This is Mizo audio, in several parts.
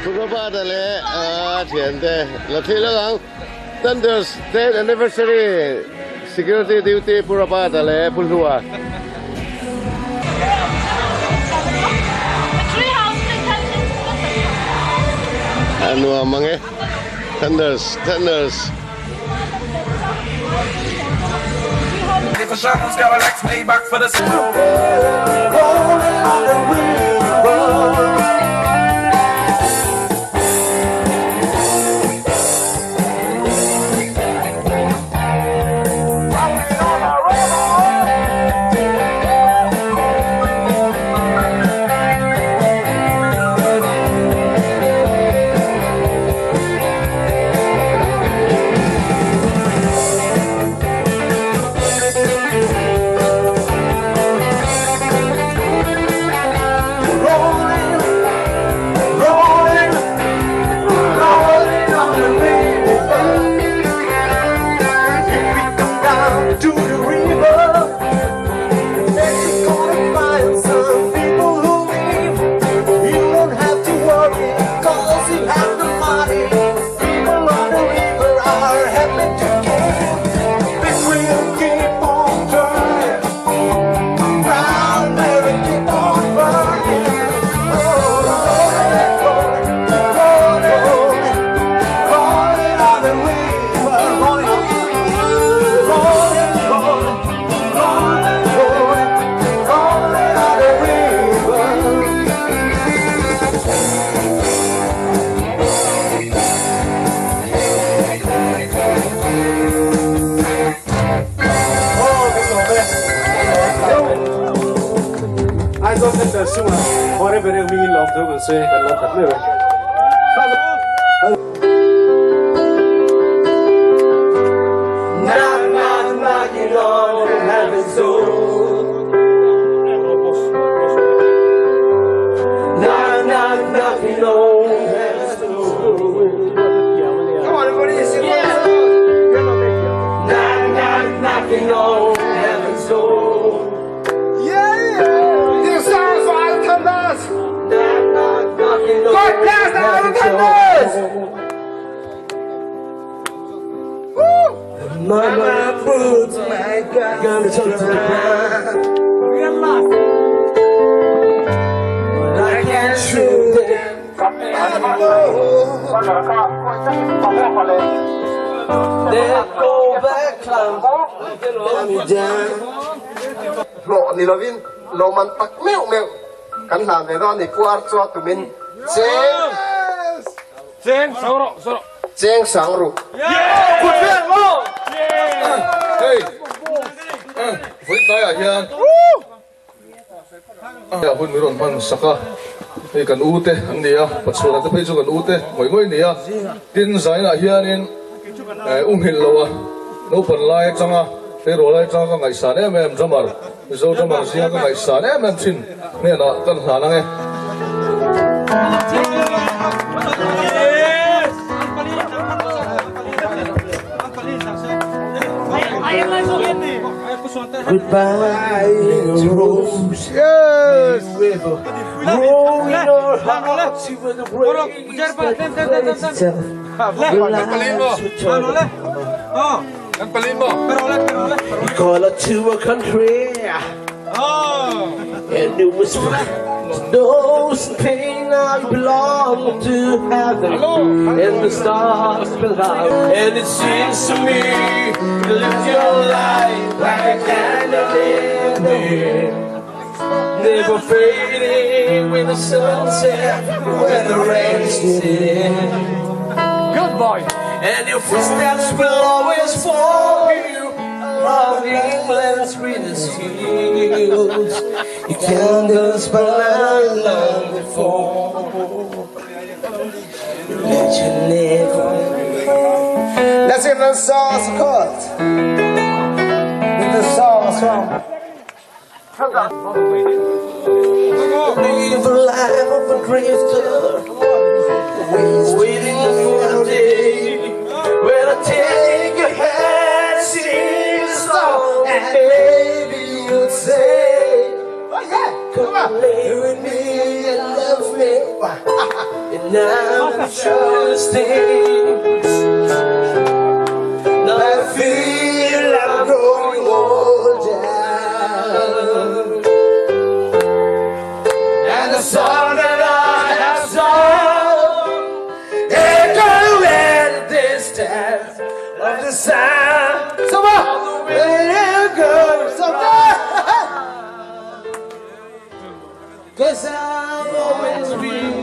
Pu Robert-a leh a thiante la thih lawk ang. Thunders 10th Anniversary Security Duty Pu Robert-a leh Pu Hlua. A nuam ang e. Thunders, Thunders. Hlawh ni lovin lawmman tak meuh meuh kan hlan ve dawn a ni. Puar chua tumin cheng Cheng sang rawh saw rawh. Cheng sang ru. Kut vel maw? Hei vawi tlaiah hian hun min rawn hman sak a, hei kan u te an ni a, Pachhuana te phei chu kan u te ngawih ngawih ni a, tin zainah hianin u nghilh lo a, naupang lai atanga tleirawl lai atanga ka ngaihsan em em drummer, Mizo drummer zinga ka ngaihsan em em thin hnenah kan hlan ang e. Goodbye, rose. Yes. River, roll in our hearts, you were the breeze that itself. You call it to a country, and it was those pain I belong to heaven, and the stars belong. And it seems to me you lived your life like a candle in the wind, never fading when the sunset, when the rain's in. Good boy. And your footsteps will always follow you along England's greenest hills. Your candles burn long before. Let you never. Let's hear the songs called. With the songs from. Live a life of a drifter, waiting for the day when I take your hand, sing a song, and maybe you'd say, Oh yeah, Come come on. lay with me and love me, and Now I'm trusting. Now I feel I'm growing older. And the song that I have sung echo in the distance of the sound. Of the wind goes Cause I've always been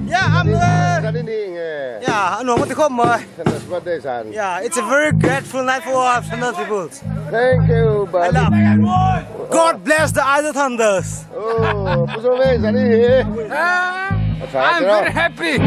Yeah, I'm yeah, ano mo tikom mo. Yeah, it's a very grateful night for all Thunder people. Thank you, buddy. God bless the other Thunders. Oh, I'm very happy.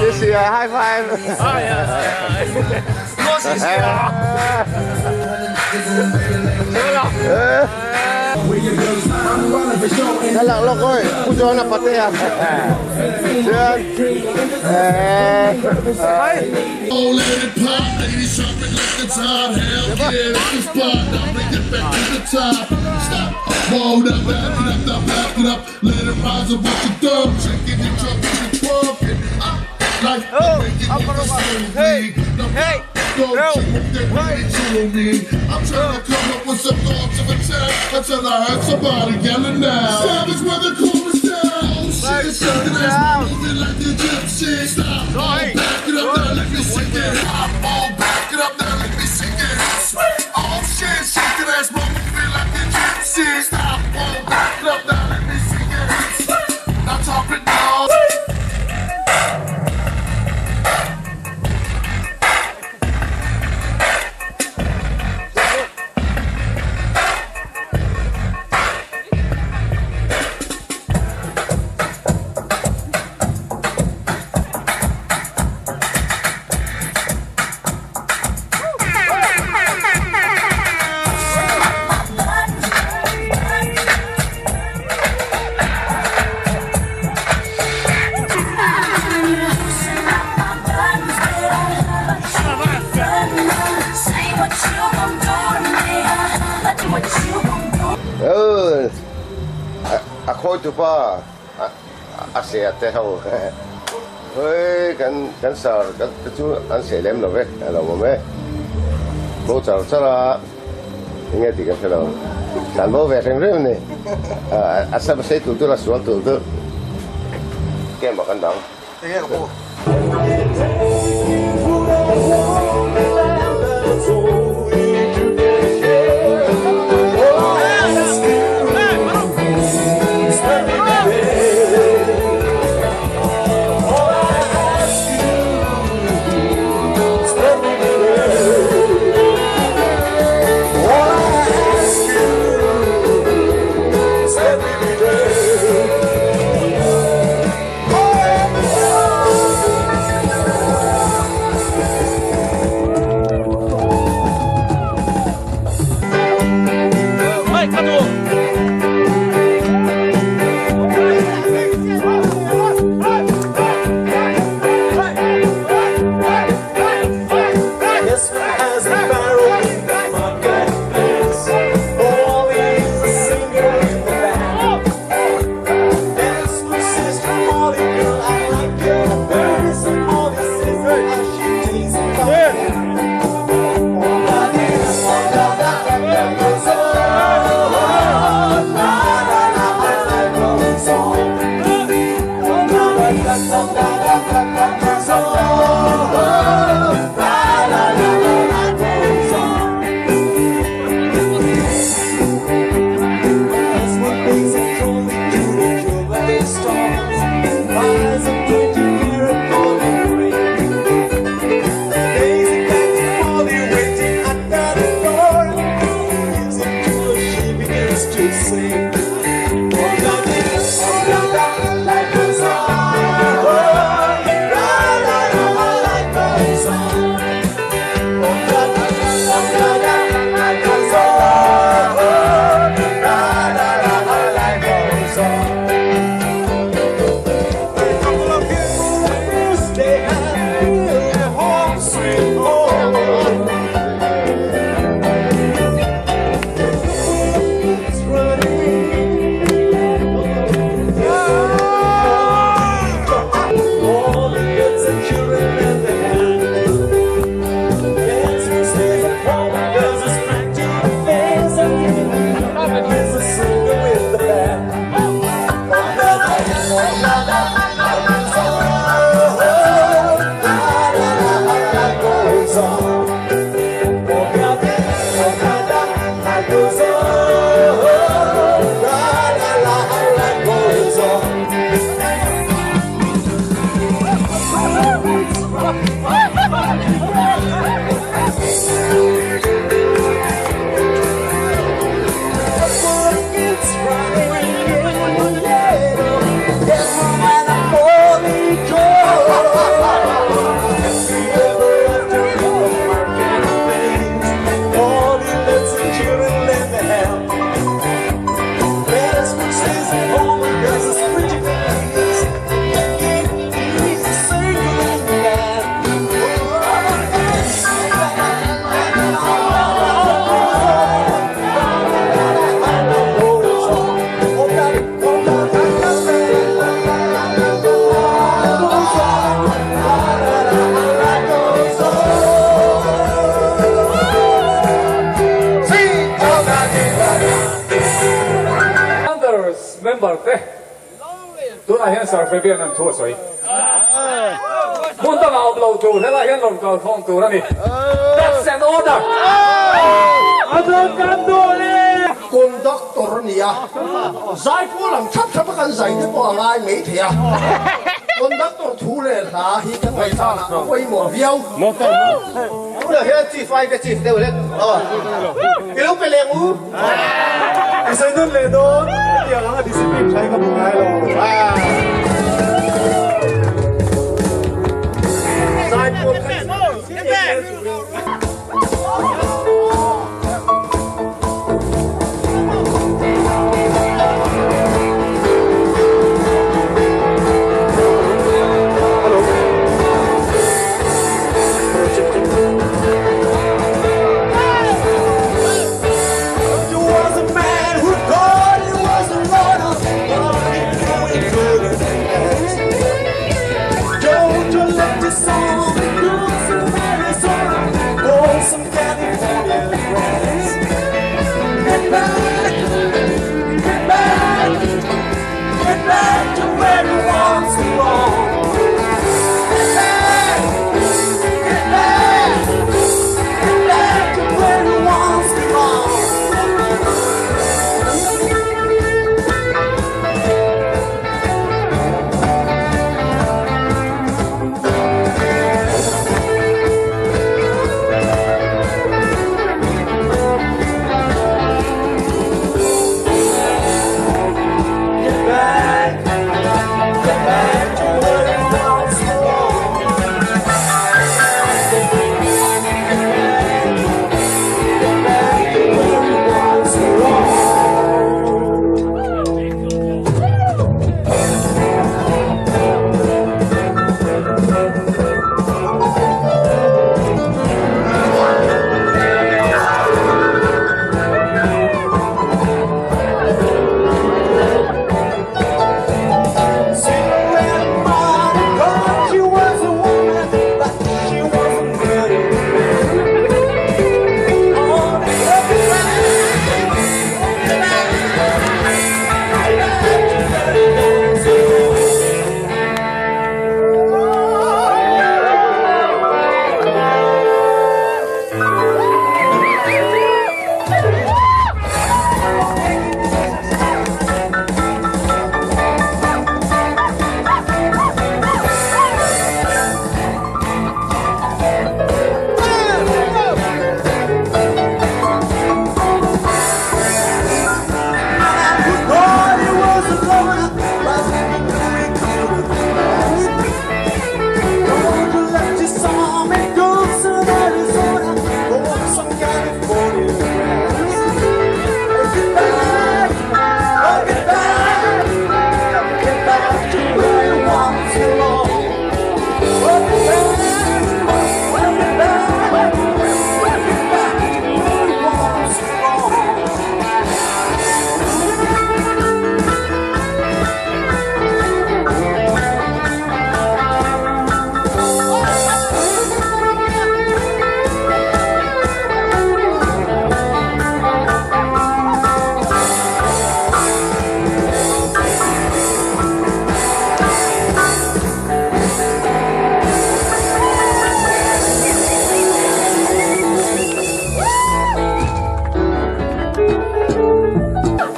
谢谢啊，High five！多谢谢啊！ Thlalak lawk awi, Pu John-a pate a. Chuan eh. A khawi tupa a seh a te ho hei kan kan sar kan te chu an seh lem lo ve a lo awm e bo char char a enge tih kan hre lo tlan bo ve hreng reng a ni a sam sei tul tul a sual tul tul kem ah kan dang. Member te tunah hian Sir Fabian an thu a sawi. Hmun dangah awm lo tur helai hian rawn kal khawm tur a ni. That's an order! Conductor a ni a, zaipawl ang thap thap a kan zai te pawh a ngai mai thei a. Conductor thu leh hla hi kan ngaihthla a pawimawh viau. Tunah hian Chief ai ka Chief deuh hlek aw. I lo pe leng u. I sawi nawn leh dawn hetiang anga discipline tha hi ka hmu ngai lo. Zaipawl kha i zir.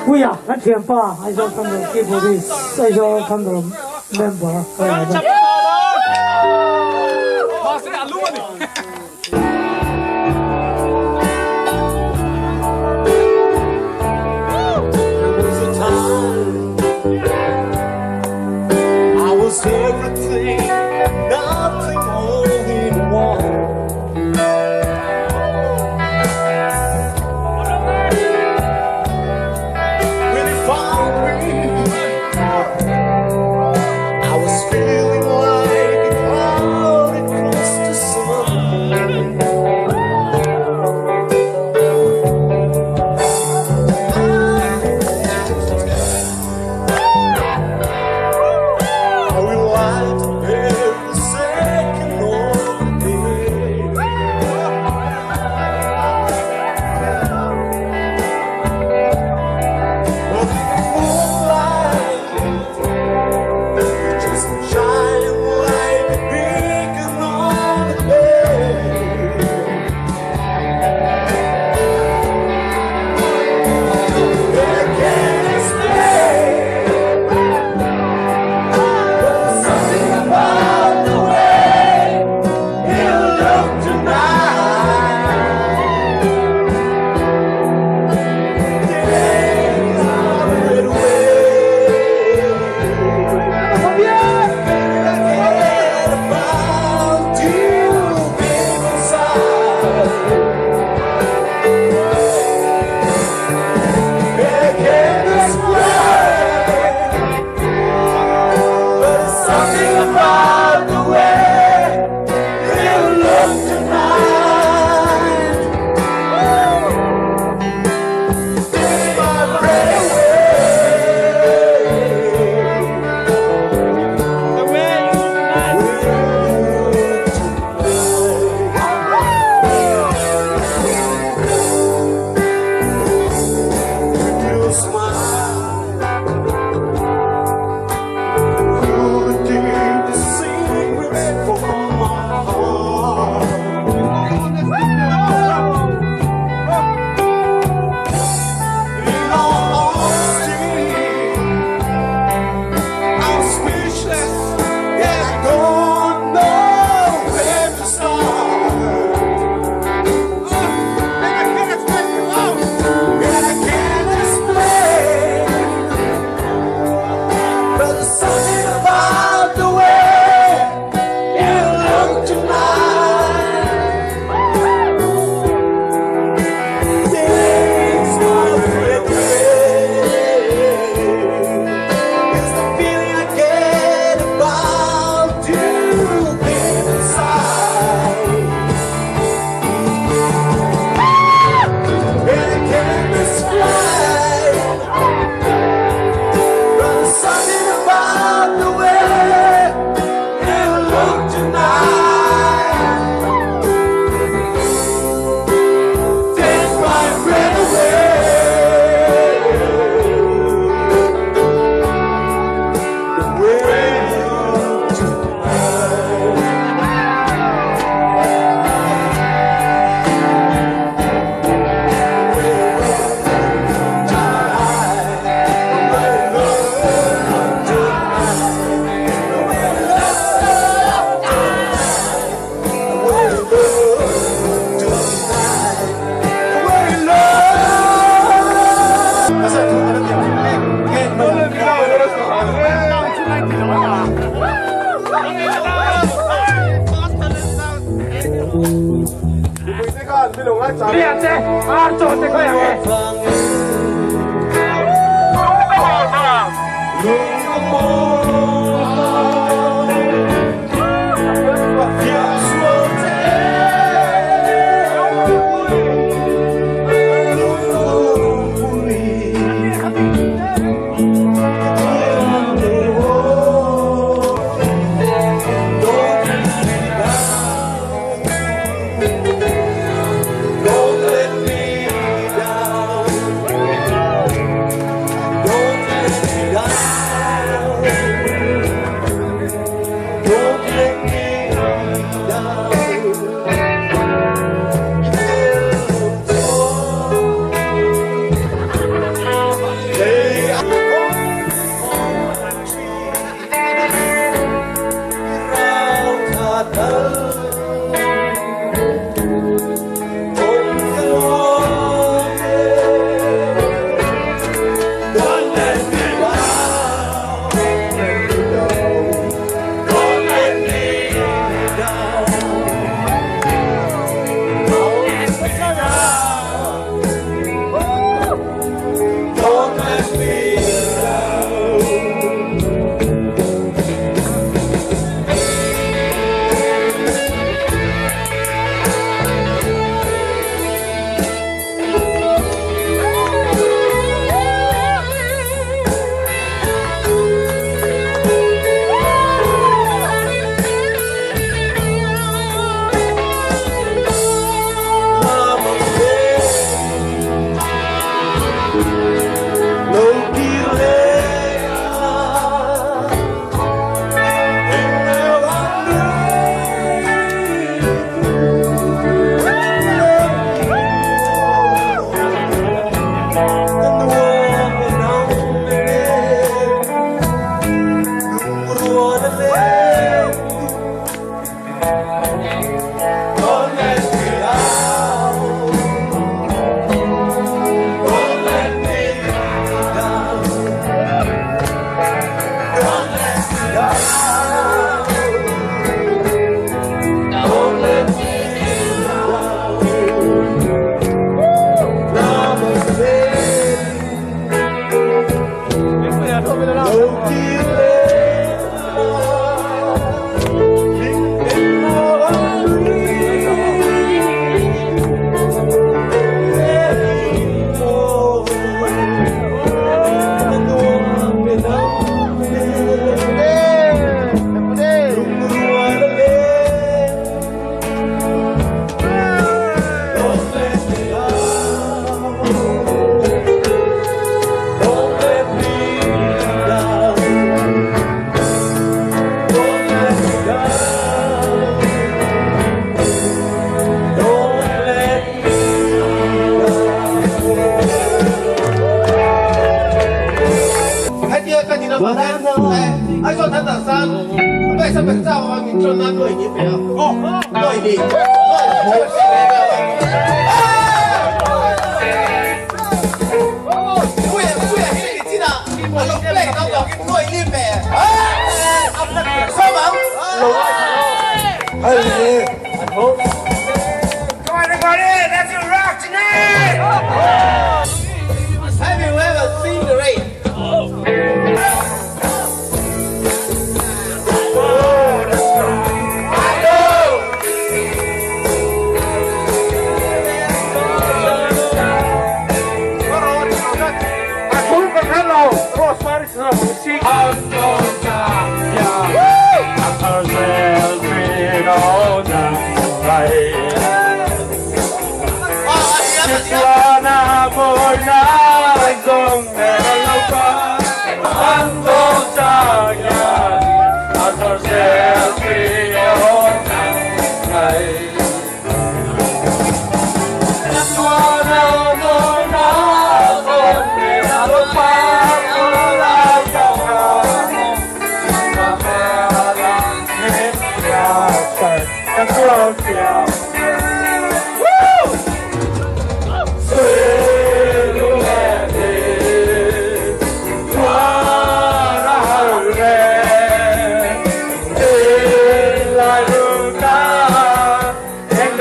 Puia kan thianpa Aizawl Thunder keyboardist Aizawl Thunder member ka lawm e. I was everything, nothing all in one. When you found me, I was feeling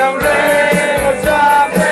Dam reng a cham.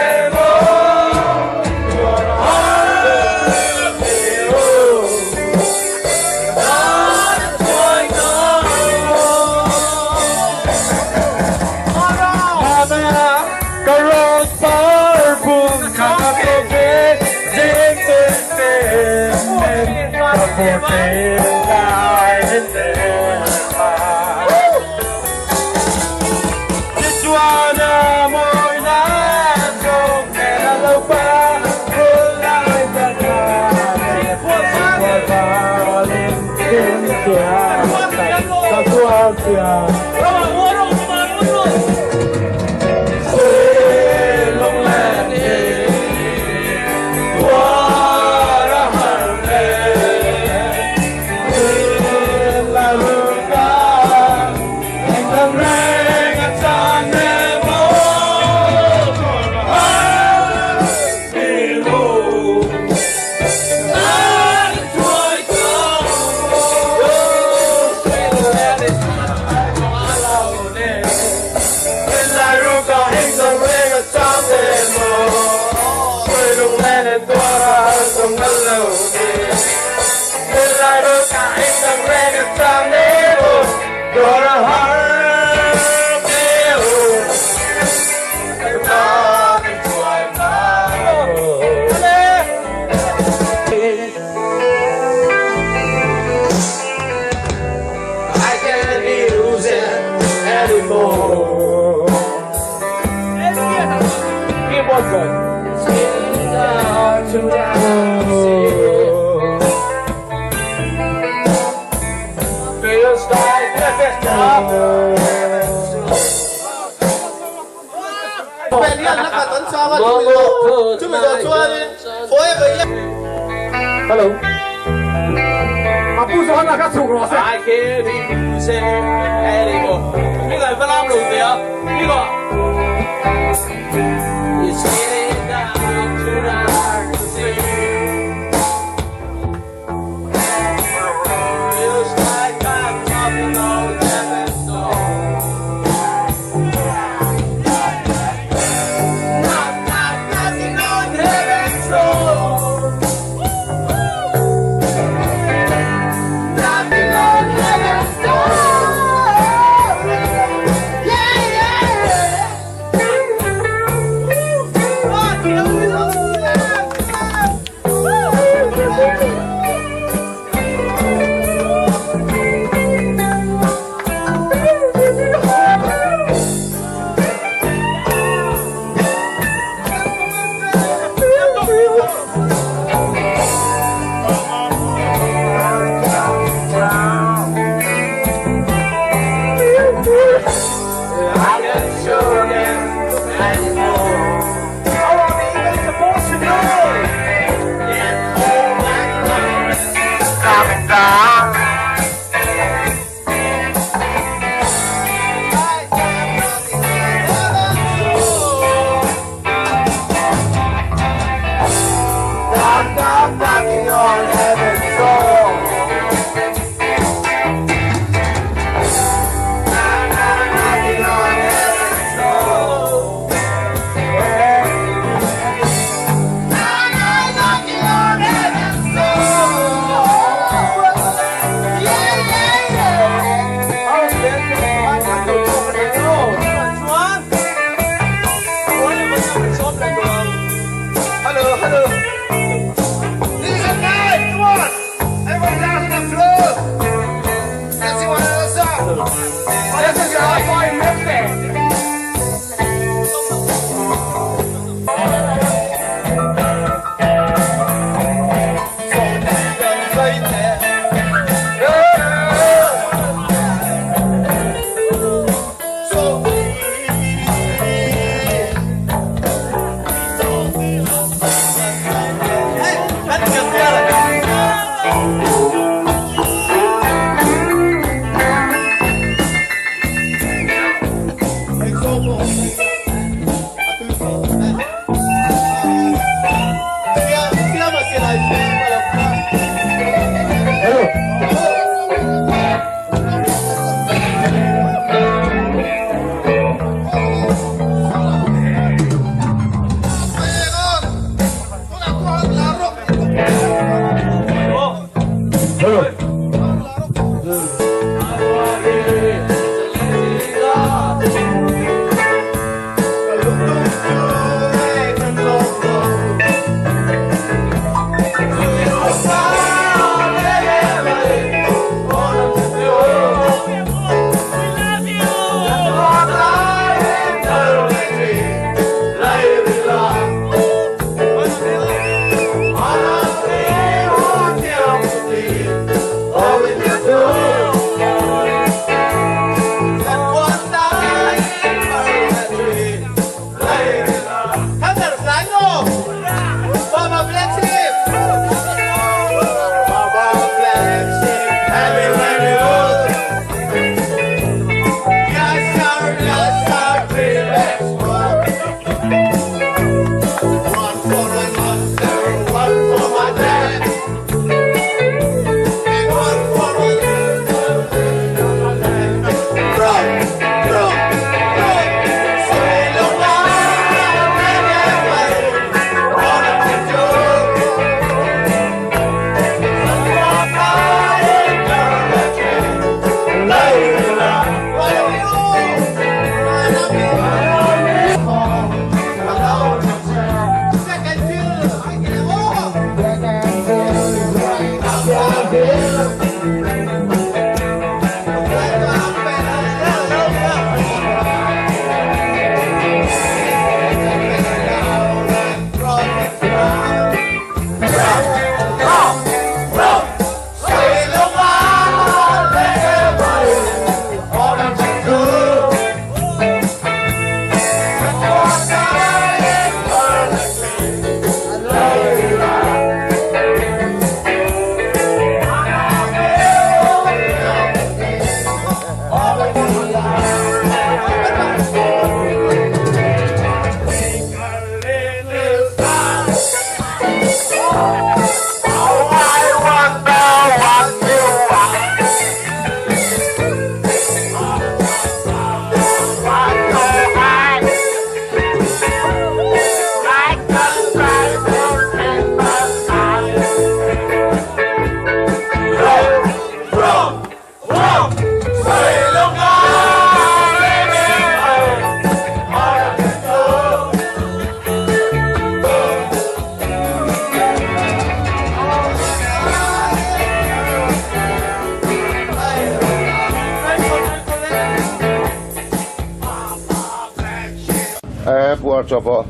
chau pawh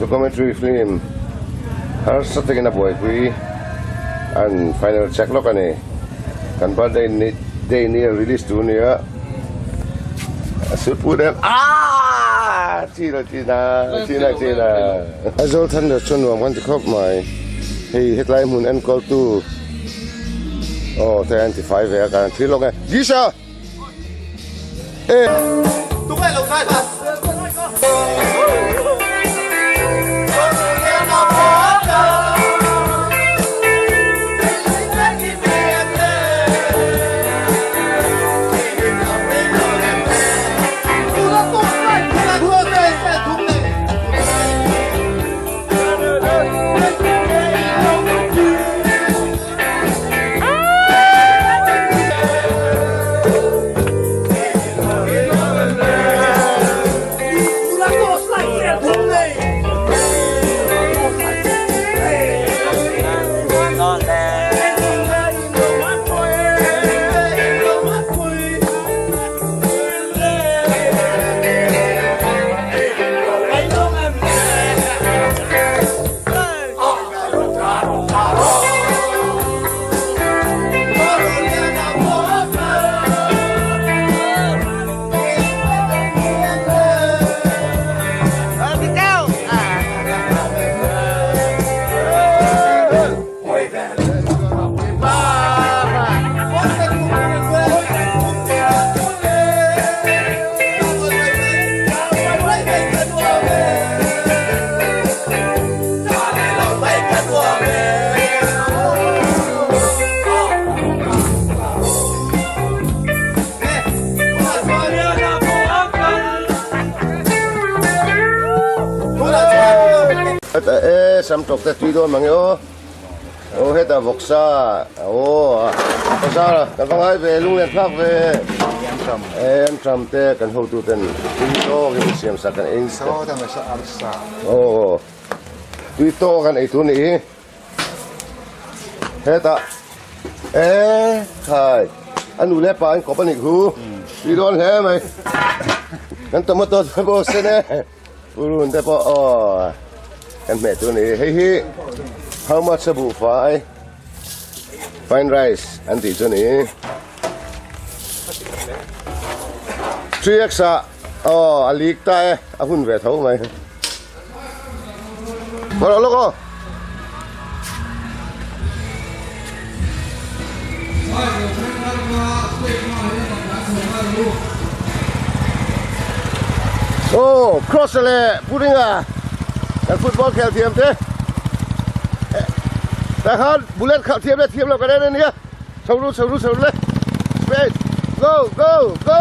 documentary film harsa takin a buaipui an final check lawk a ni. Kan birthday ni day ni a release tur nia a sut put em aaa chi lo chi na chi na chi na. Aizawl Thunder chu nuam kan ti khawp mai hei hetlai hmun enkawl tu aw te an ti fai ve a kan thlir lawk e Gisha e. E sam tawk te tui dawn mang e aw aw hetah vawksa aw bazar a kan va ngai ve lunglen thlak ve e an tram te kan hotu ten tui tawk in siam sak kan ei aw tui tawk an ei tur nih hi hetah e khai a nu leh pa an kawp a nih khu tui dawn hle mai kan tomato te pawh sen e. Purun te pawh aw kan hmeh tur a ni. Hei hi how much a buhfai fine rice an tih chu a ni. 3x ah aw a leak ta e a hun ve tho mai. Hawlh lawk aw. Aw cross leh Puringa kan football khel thiam te tah khan bullet khalh thiam leh thiam lo kan en a nia chho ru chho ru chho ru le straight go go go.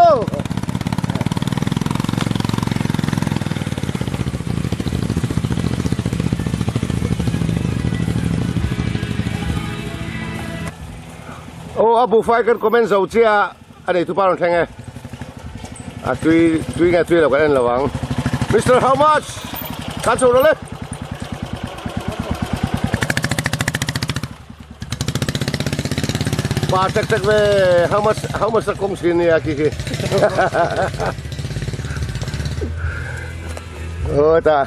Aw a buhfai kan comment zo chiah a nei tupa rawn thleng e a tui tui nge tui lo kan en lo ang Mister how much kan chho rawh le. Pa tek tek ve how much how much a kawng thin nia khi khi aw ta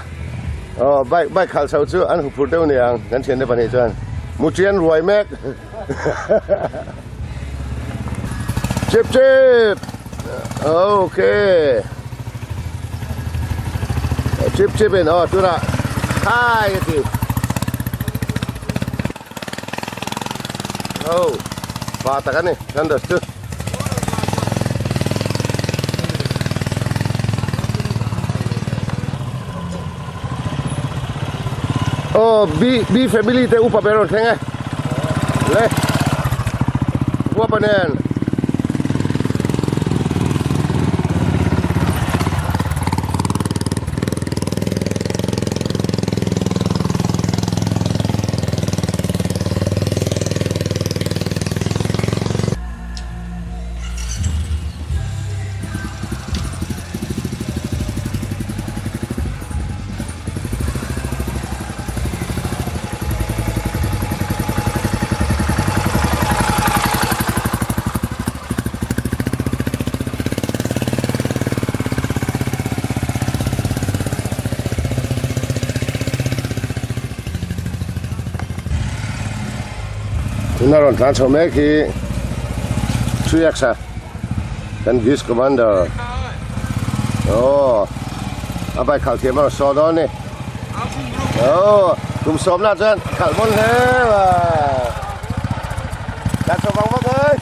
aw bike bike khalh chho chu an huphurh deuh niang kan thiante pahnih chuan mutian ruai mek chip chip okay chip chip in aw tunah khai a ti. Oh, pa tak ani, Sanders chu. Oh, B B family te upa ber rawn thleng e. Le. Upa nen. Tuna rawn tlan chho mek hi 3X a kan Vice Commander aw a bike khalh thiam a rawn saw dawn a ni aw kum sawmna chuan khalh mawn hle mai tlan chho vang vang ơi.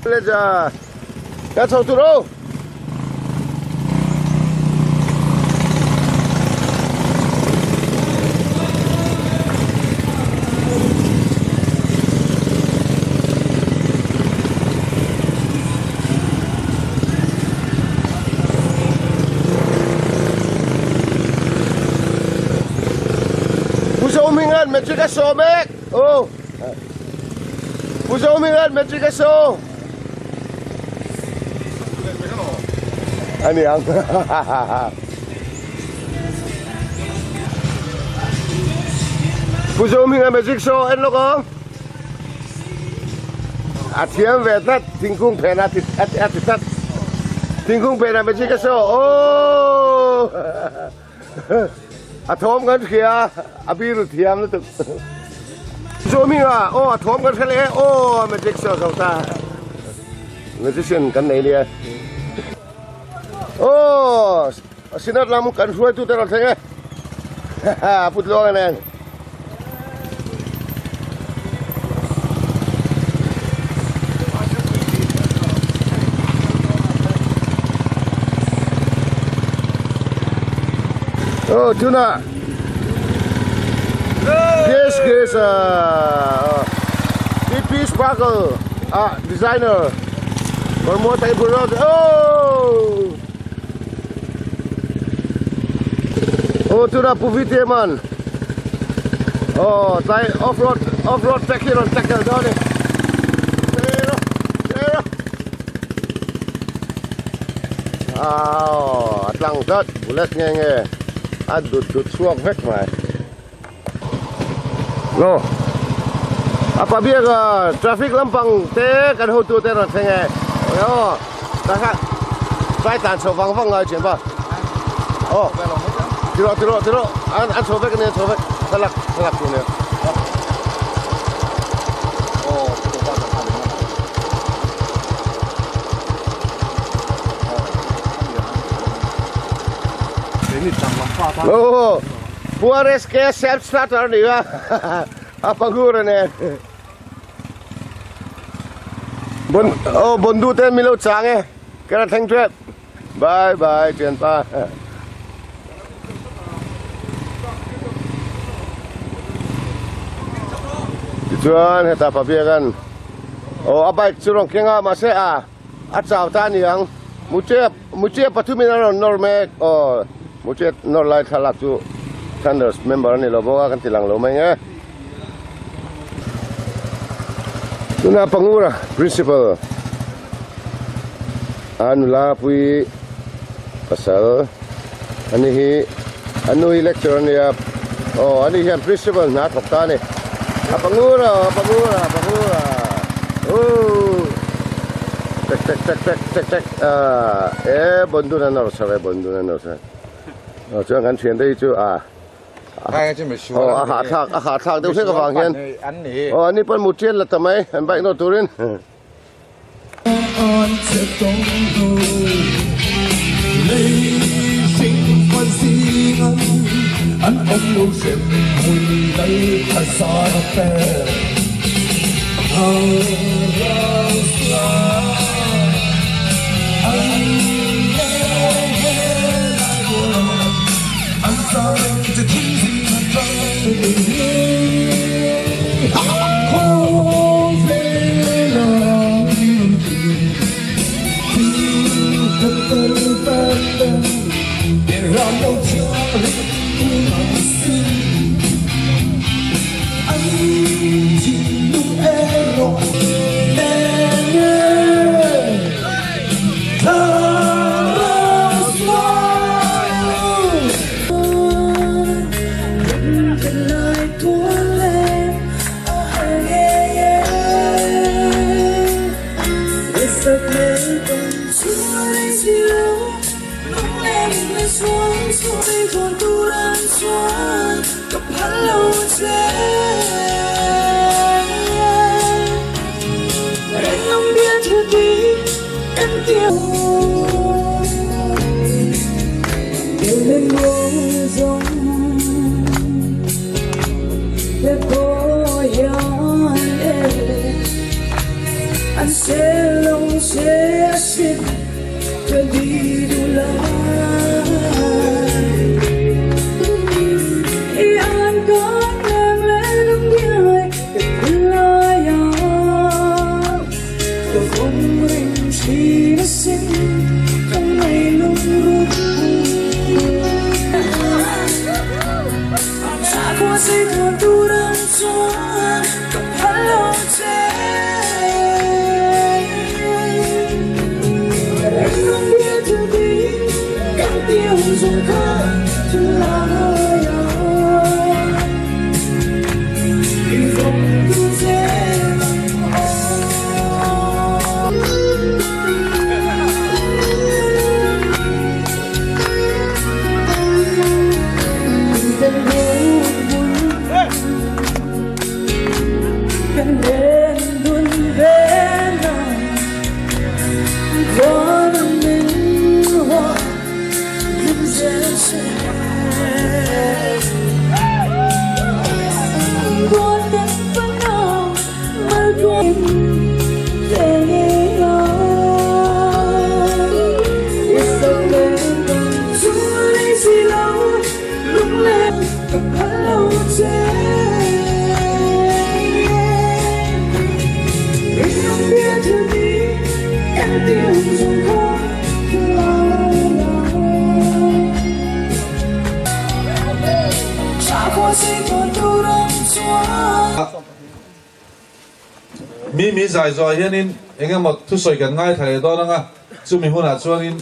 Leja ka chho tur o. Pu Zohminga'n matric a saw mek. Oh. Pu Zohminga'n matric a saw. Ani ang. Pu Zohminga matric saw en lawk ang. A thiam ve tlat thingkung phen a ti a ti tlat thingkung phen a magic a show oh a thawm kan hria a biru thiam lutuk Zomi a oh a thawm kan hre leh oh magic show zo ta magician kan nei nia oh Synod lam kan hruaitu te rawn thleng e put luang nen. Oh, tuna. This is DP Sparkle, designer. Kormo tai Oh! Aw chuna Pu Vite man aw tlai off road off road track hi rawn tackle dawn a ni zero zero aw a tlang tlat bullet nge nge a dut dut chhuak vek mai no a pa biak traffic lampang te kan hotu te rawn thleng e aw takha tlai tlan chho vang vang ngai thin pa aw tiro tiro tiro an an chho vek ania chho vek thlalak thlalak tur ania Oh, Pu RSK self starter a ni a, a pangur a nen. Bon oh bondu te min lo chang e, ka ra thleng tep. Bye bye thianpa. Tichuan heta pabiakan oh a bike chu rawn keng a mahse a A chau ta ni ang. Muche Muche pathumin a rawn nawr mek. Aw, Muche nawr lai thlalak chu Thunders member a ni lo bawk a, kan ti lang lo mai nge. Tuna Pangura Principal a nula pui pasal a ni hi a nu hi lecturer a nia. Aw, ani hian Principal hna thawk ta a ni. A Pangura, a Pangura, a Pangura. Ooh. Tek tek tek tek tek tek ah e bondun an awr chho e bondun an awr chho aw chuan kan thian te hi chu ah aw a hahthlak a hahthlak deuh hlek avang hian aw ani pawn mu tial la ta mai an bike nawr turin. Mi mi zai zawh ah hianin eng emaw thusawi kan ngaithla leh dawn ang a, chumi hunah chuanin.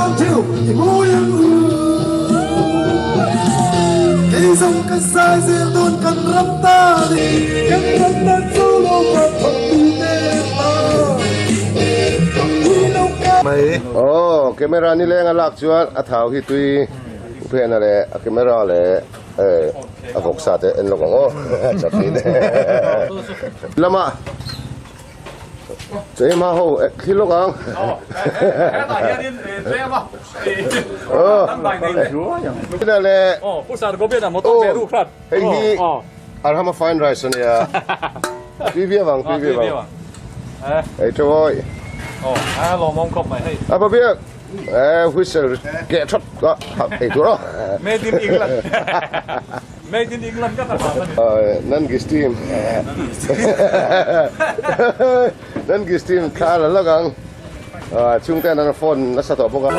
One, two, i mawi ang u. Kei zawng kan sai zel dawn kan ram tan i. Kan ram tan chu lo kan thawk tu te ta. Hi lo ka. Aw camera ni leng a lak chuan a thau hi tui phena leh a camera leh a vawk sa te en lawk ang aw chawhrin lama Chema ho thil lawk ang. Hetah hianin tlema Ina le Oh, Pu Sar Gobian a motor ve ru khat. Hei hi Arhama fine rice ania. Tui viau ang, tui viau ang. Hei chawi. Oh, a lawmawm khawp mai hei. A pa biak. Eh, whistle keh thawt ka ei tur aw. Made in England. Made in England ka ta a ni. Nan Gistim. Nan Gistim thla la lak ang. Chhungte an phone nasa tawh bawk a.